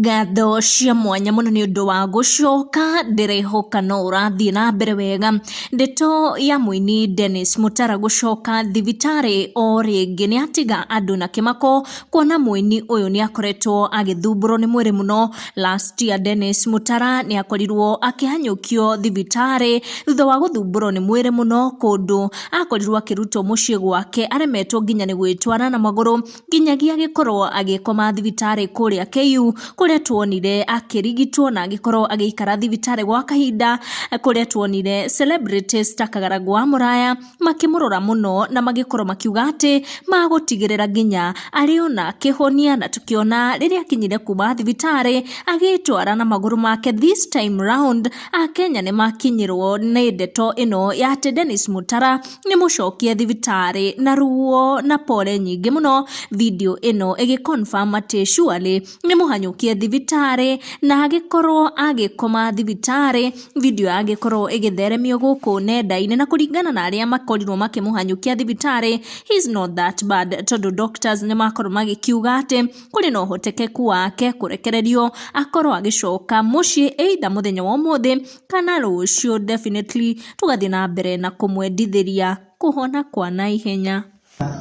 Ngatho cia mwanya mũno nĩ ũndũ wa gũcoka, ndĩrehoka no ũrathiĩ na mbere wega. Ndeto ya mũini Dennis Mutara gũcoka thibitarĩ o rĩngĩ nĩ atiga andũ na kĩmako kuona mũini ũyũ nĩ akoretwo agĩthumbũrwo nĩ mwĩrĩ mũno. Last year Dennis Mutara nĩ akorirwo akĩhanyũkio thibitarĩ thutha wa gũthumbũrwo nĩ mwĩrĩ mũno kũndũ akorirwo akĩrutwo mũciĩ gwake aremetwo nginya nĩ gwĩtwara na magũrũ nginyagia agĩkorwo agĩkoma thibitarĩ kũrĩa KU kũrĩa tuonire akĩrigitwo na agĩkorwo agĩikara thibitarĩ gwa kahinda kũrĩa tuonire celebrities ta Kagaragũ wa Mũraya makĩmũrora mũno na magĩkorwo makiuga atĩ magũtigĩrĩra nginya arĩ ona kĩhonia na tũkĩona rĩrĩa akinyire kuma thibitarĩ agĩtwara na magũrũ make. This time round Akenya nĩ makinyĩrwo nĩ ndeto ĩno ya atĩ Dennis Mutara nĩ mũcokie thibitarĩ na ruo na pole nyingĩ mũno. Video ĩno ĩgĩ confirm atĩ surely nĩ mũhanyũkie thibitarĩ na agĩkorwo agĩkoma thibitarĩ. Video yagĩkorwo ĩgĩtheremio gũkũ nenda-inĩ na kũringana na arĩa makorirwo makĩmũhanyũkia thibitarĩ, he is not that bad tondũ doctors nĩ makorwo magĩkiuga atĩ kũrĩ na ũhotekeku wake kũrekererio akorwo agĩcoka mũciĩ either mũthenya wa ũmũthĩ kana rũciũ. Definitely tũgathiĩ na mbere na kũmwendithĩria kũhona kwa naihenya.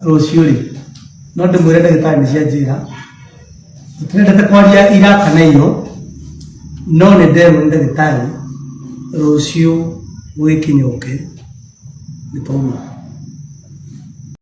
Rũciũ rĩ, no ndĩmwĩre ndagĩtarĩ nĩ cianjĩra tũtirendete kwaria ira kana iyo, no nĩ nderwo nĩ ndagĩtarĩ rũciũ gũgĩkinya ũke nĩ twauma.